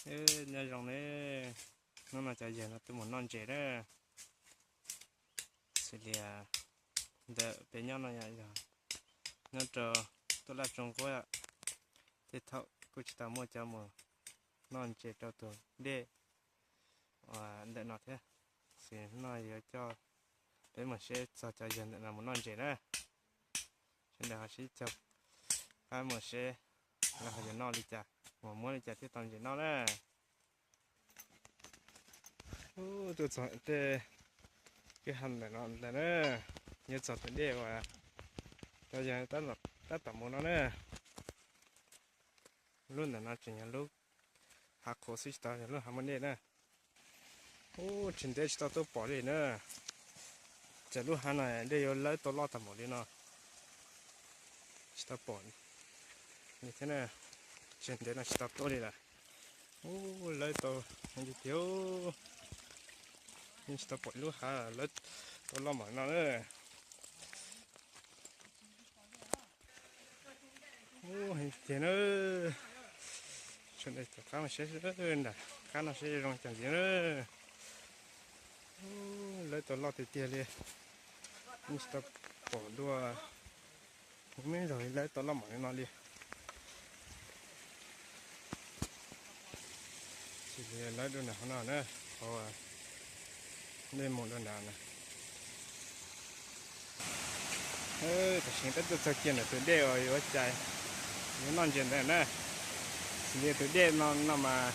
Nyob zoo ne, hnub no cov yawg no tuaj mus noj ntses na. Xws li ntawm peb nyob no yog nyob rau tuaj laj tsoo nquab, tej thaum kuj tsis tau muaj cov mus noj ntses rau tus dej ntawm no thiab. Xws no yuav coj peb mus seb txog cov yawg ntawm no mus noj ntses na. Sawv daws ho sib cog pab mus seb lawv ho yuav noj li cas, mus muab li cas thiaj tau ntses noj na. Tuaj txog tej kwj ha ntawm no ntag na, yuav txog tus dej uas cov yawg tab tom mus no na. Lub ntawm no tseem yog lub hav qhuav xwb, tsis tau yog lub hav muaj dej na. Ub, tsis ntev tsis tau tuaj pom li na. Ces lub hav no dej yuav lawb tau loj tag npaum li no, tsis tau pom li thiab na. Tsis ntev no tsis tau tuaj li lawm. Ub, lawb tau heev tiag tiag, yeej tsis tau pom lub hav lawb tau loj npaum no na. Ub, heev tiag na. Sawv daws caum qab mus saib nram qab no seb zoo cas ntxiv na. Lawb tau loj tiag tiag li, yeej tsis tau pom dua, me zog lawb tau loj npaum li no li. Cia li lawb dua nram qhov no na, qhov dej mus dua nrad na. Tam sim peb tuaj txog kiag ntawm tus dej uas yuav cais, yuav noj ntses ntawd na. Xws li tus dej no no mas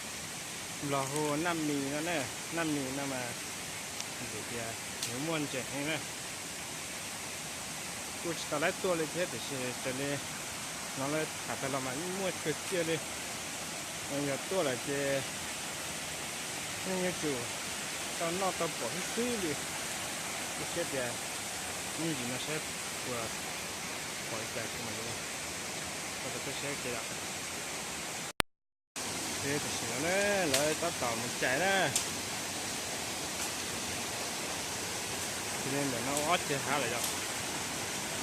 Nplog hu Naj Mis no na, Naj Mis no mas vim tias yuav muaj ntses heev na. Kuj tsis tau laib tuaj li thiab tiam sis raws li hnov lawv tham tag los mas yeej muaj kawg kiag li. Yog tuaj lawm ces yeej yuav tsum tau noj tau pom xwb xwb li. Kuj siab tias ib ntsis no saib puas pom li cas kuv mam li tau tuaj saib kiag yom. Ces tam sim no na, lawv tab tom mus cais na. Cia li ntawm no ua ob ceg hav lawm yom.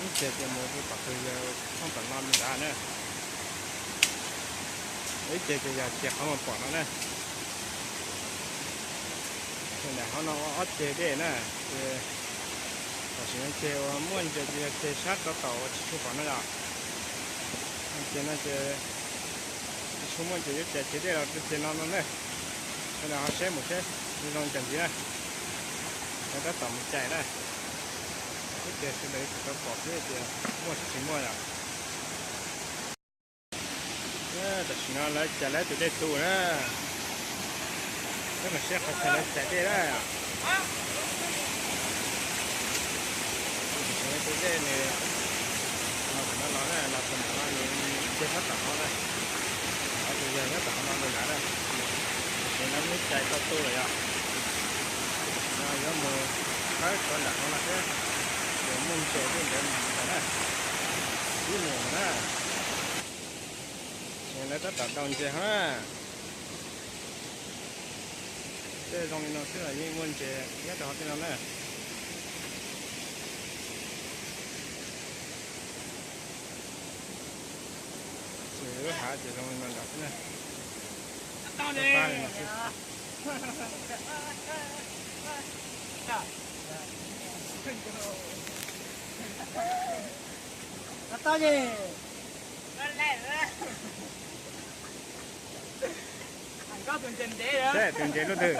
Ib ceg ces mus rau tom tus yawg thooj tom no li ntawd na. Ib ceg ces yog ceg qhov mus pom no na. Ces ntawm qhov no ua ob ceg dej na, ces tam sim no ceg uas muaj ntses ces yog ceg sab rau tom uas tsis tshua pom no yom. Ceg no ces tsis tshua muaj ntses, yuav cais ceg dej los rau ceg no no na. Sawv daws ho saib mus seb zoo cas ntxiv na. Lawv tab tom mus cais na. Ib ceg sawv daws yuav tsum tau pom thiab tias muaj tsis muaj yom. Tam sim no lawv cais lawv tus dej tu na. Peb mus saib qhov chaw lawv cais dej na. Tam sim no tus dej nws los tom no los na, los tom no nws ceg sab tom no na. Qhov tus yawg nyob tom qhov no nws lawm na. Tam sim no lawv muab cais tau tu lawm yom. Tam sim no yuav mus khawb rau nram qhov no thiab, ces muaj ntses tej ntawd mus ntag na. Ib mus na. Ces lawv tab tom daus ntses hov na. Tej zoo li no xwb los yeej muaj ntses nyob rau hauv tej no na. Ces lub hav ces zoo li no nrad xwb na. Pab li no xwb. Seb tus ntses lub twg.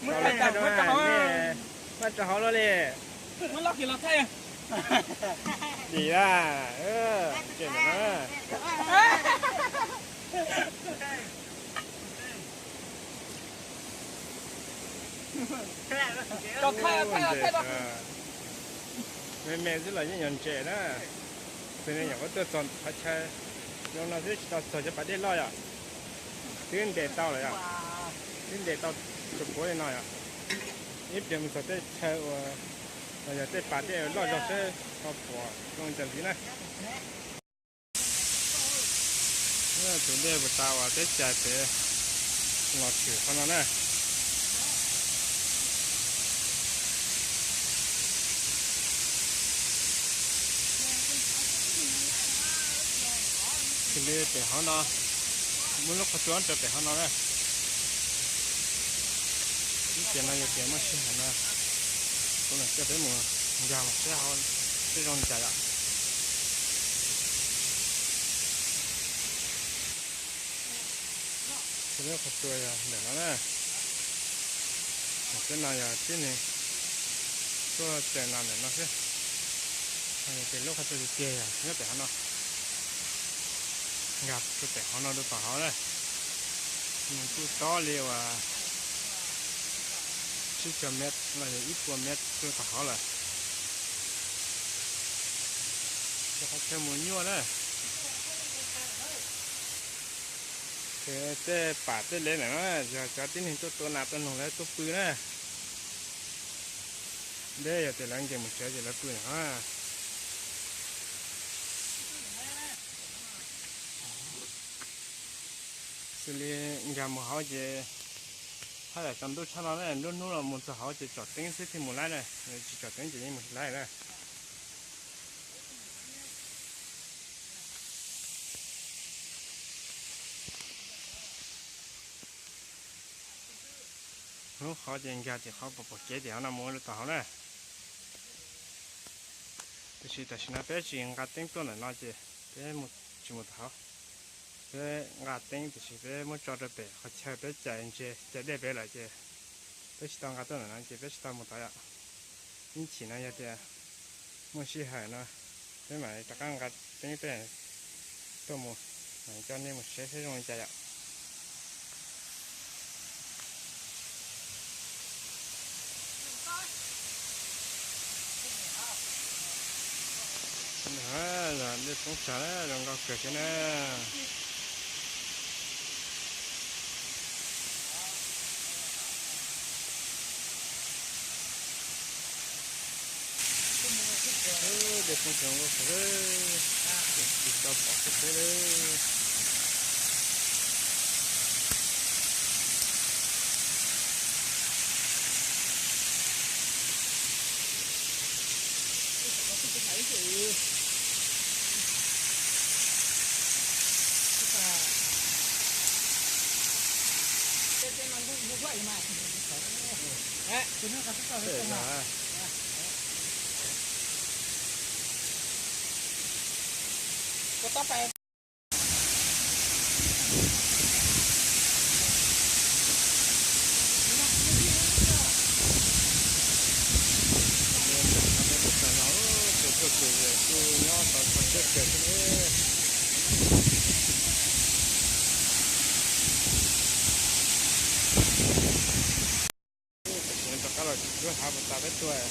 Mus ntses cia na. Maj rau hauv luaj li. Dim a, ntses ntawm no. Me me xwb los yeej yog ntses na. Xws li nyuam qhuav tuaj txog qhov chaw zoo no xwb tsis tau txog cov pas dej loj yom. Twb ntes tau lawm yom. Twb ntes tau tsuas puav li no yom. Ib pliag mus txog tej chaw uas yog tej pas dej loj zog seb ho pom zoo cas ntxiv na. Tus dej puas tas uas peb cais pem los tshwm qhov no na. Xws li pem hauv no, muaj lub qhov tsua rau pem hauv no na. Ib tiam no yog tias muaj sij hawm no, kuv mam coj peb mus nkag mus saib hauv seb zoo li cas yom. Xws li lub qhov tsua yog ntawm no na. Peb no yog tib neeg tuaj txaws nas ntawm no xwb. Ces lub qhov tsua tiag tiag yog nyob pem hauv no. Nkag rau pem hauv no rau tom hauv na. Nws kuj tob li uas tsib caug mev los yog ib puas mev rau tom hauv lawm. Cov qhov chaw mus nyuaj na. Ces tej pam tej le ntawm no yog cov tib neeg tuaj tua nas tua noog lawv tuaj pw na. Deb yog tias lawv nkees mus tsev ces lawv pw ntawm no. Xws li nkag mus hauv ces haj yam tsaus ntuj tshaj no na, lub hnub no mus txog hauv ces tsom teeb xwb thiaj mus laib na, tsis tsom teeb ces yeej mus tsis laib na. Hnub qhov ces nkag tim qhov pom pom kev tim hauv no mus rau tom hauv na. Tiam sis tam sim no peb tsis nqa teeb tuaj ntawm no ces peb tsis mus tom hauv. Peb nqa teeb tiam sis peb muab tso rau pem qhov chaw peb cais ntses cais dej pem lawm ces peb tsis tau nqa tuaj ntawm no ces peb tsis tau mus tod yom. Ib chim no yog tias muaj sij hawm no peb mam rov qab nqa teeb peb tuaj mus, mam coj nej mus saib seb zoo li cas yom. Dej poob tsag na, zoo nkauj kawg thiab na. Dej poob tsag nkauj kawg, tsis tau pom xwb thiab. Tam sim no rov qab los txog lub hav puas tas peb tuaj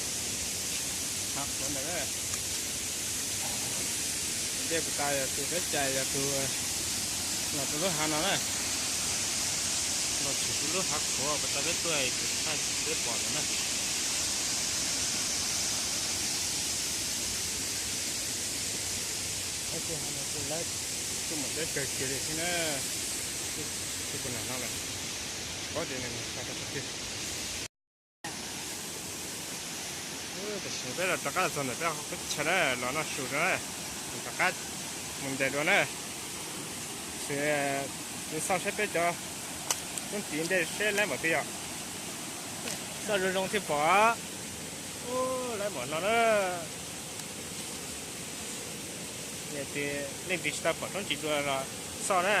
hav qhuav ntawd na. Dej puas tas yog tus peb cais yog tus los rau lub hav no na. Los txog lub hav qhuav puas tas peb tuaj tus thaj peb pom ntawd na. Tus hav no tus lawv tuaj mus deb kawg kiag li thiab na. Tuaj puag nram no lawm, tsis paub tias nws mus txog rau qhov twg. Tam sim peb los rov qab los txog ntawm peb qhov chaw na, los noj su rau na, rov qab mus ntes dua na. Sim xauj saib peb cov tub txiv ntej seb laib npaum twg yom. Xauj zoo zoo thiaj pom. Ub, laib npaum no na. Leej twg tsis tau pom roob ntsis dua los xauj na.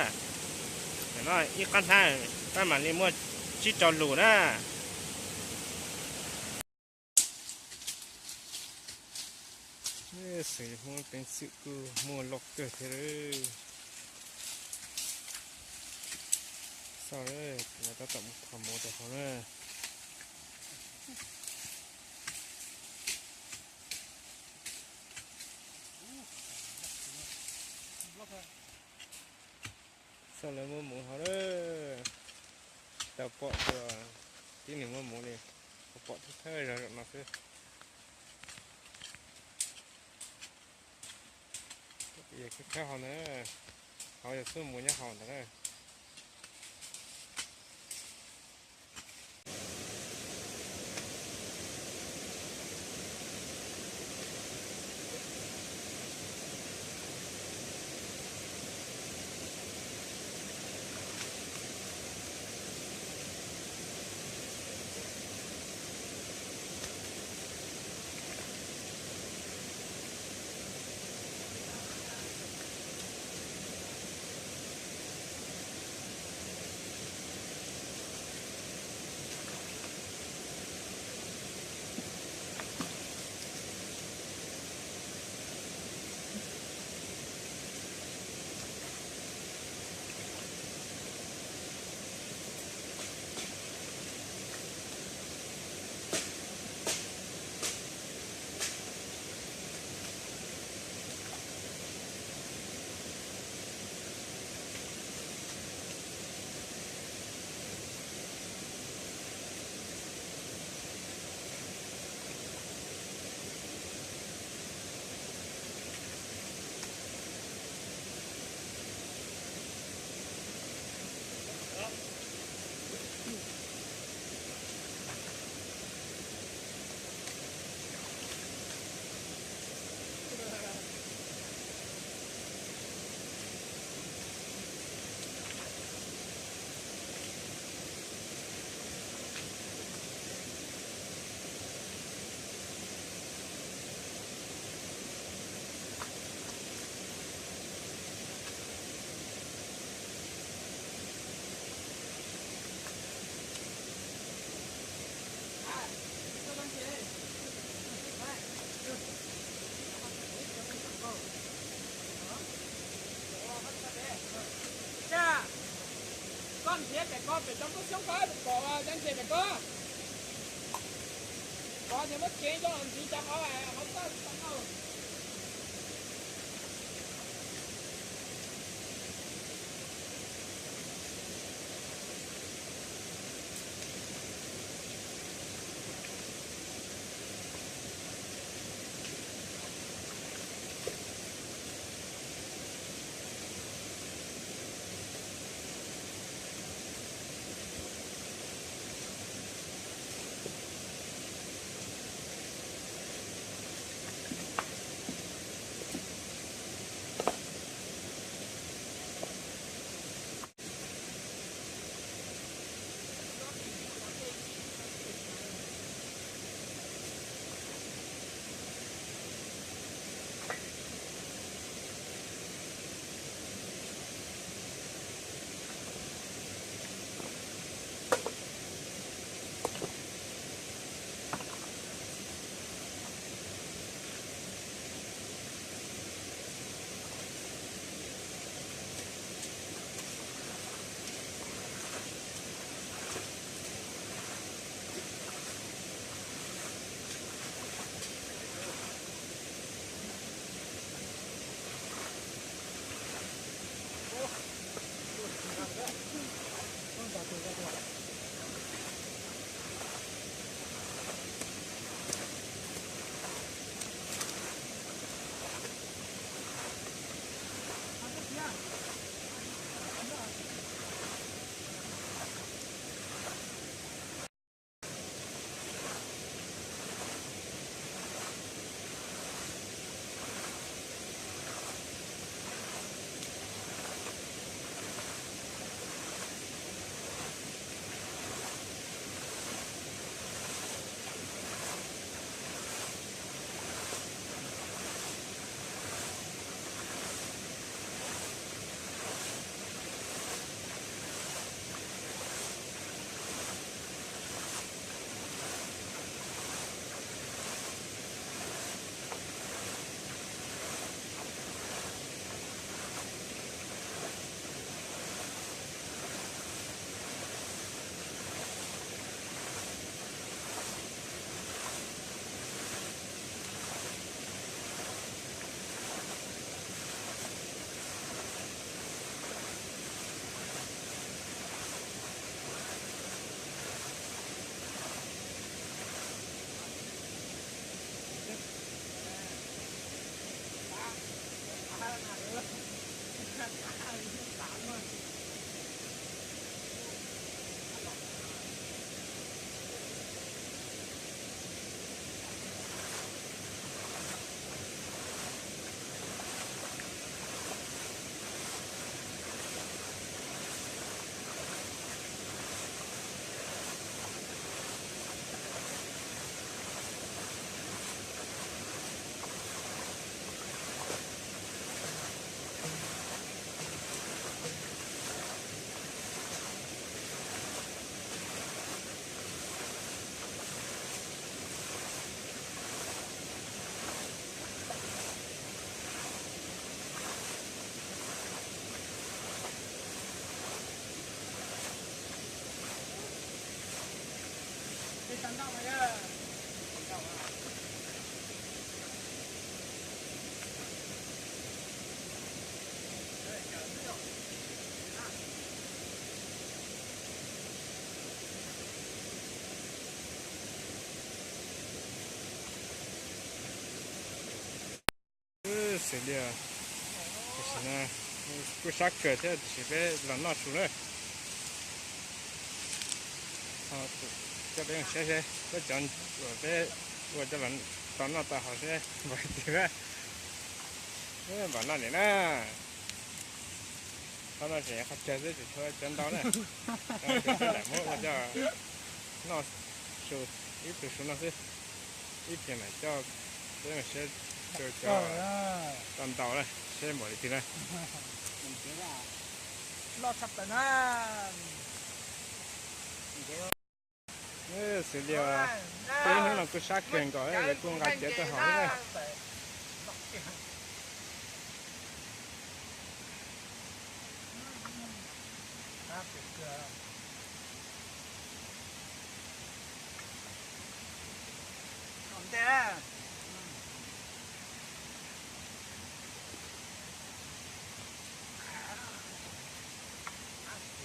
Nim no ib qab hnab pab mam li muaj tsib rau lus na. Xws li Hmoob peev xwm kuj muaj loj kawg thiab. Xauj, lawv tab tom mus thov mov rau hauv na. Xauj, lawv muab mus hauv na. Tsis tau pom dua tib neeg muab mus li, pom thawj thawj zaug zaum no xwb. Yog khawb khawb hauv ntawd, hauv yog xub mus nyob hauv ntawd na. Koj pem tau muab xyoob koj pom cov ntses pem koj. Koj tias muab tsev coj los ntxiv cov qhov qhov txaj tau. Xws li, tam sim no kuj sab kawg thiab, tiam sis peb los noj su na. Coj peb mus saib seb peb cov uas peb ua coj los tau noj tau haus seb npaum li twg na. Npaum no nim na. Qhov no tseem yog qhov tsawg xwb, tseem tshuav cov ntau na. Cov no kuv lam muab ua coj noj su, ib tug su noj xwb. Ib pliag mam coj peb mus saib rau cov tau ntau na, seb npaum li twg na. Loj tshaj plaws na. Xws li peb hnub no kuj sab kawg nkaus, lawv kuj nqa cev tuaj haus thiab na.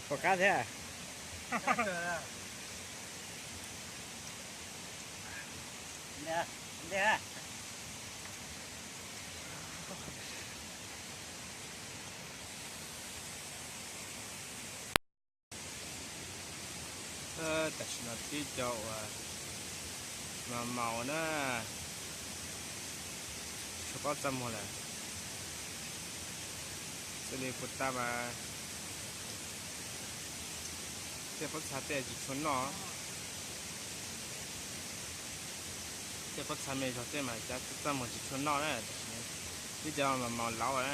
Pom qab thiab. Tam sim no tib co uas mas maus na, tsis paub txaj muag lawm. Txij li puag ta mas tej pob txha tej tsis tshua noj, tej pob txha me zog tej mas cav txaj muag tsis tshua noj na. Tam sim no tib co mas maus lauv na,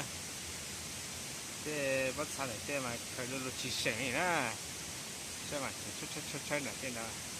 tej pob txha ntawm tej mas khaws lu lug tsis seem li na. Saib mas tshawb tshawb tshawb ntawm tej ntawd.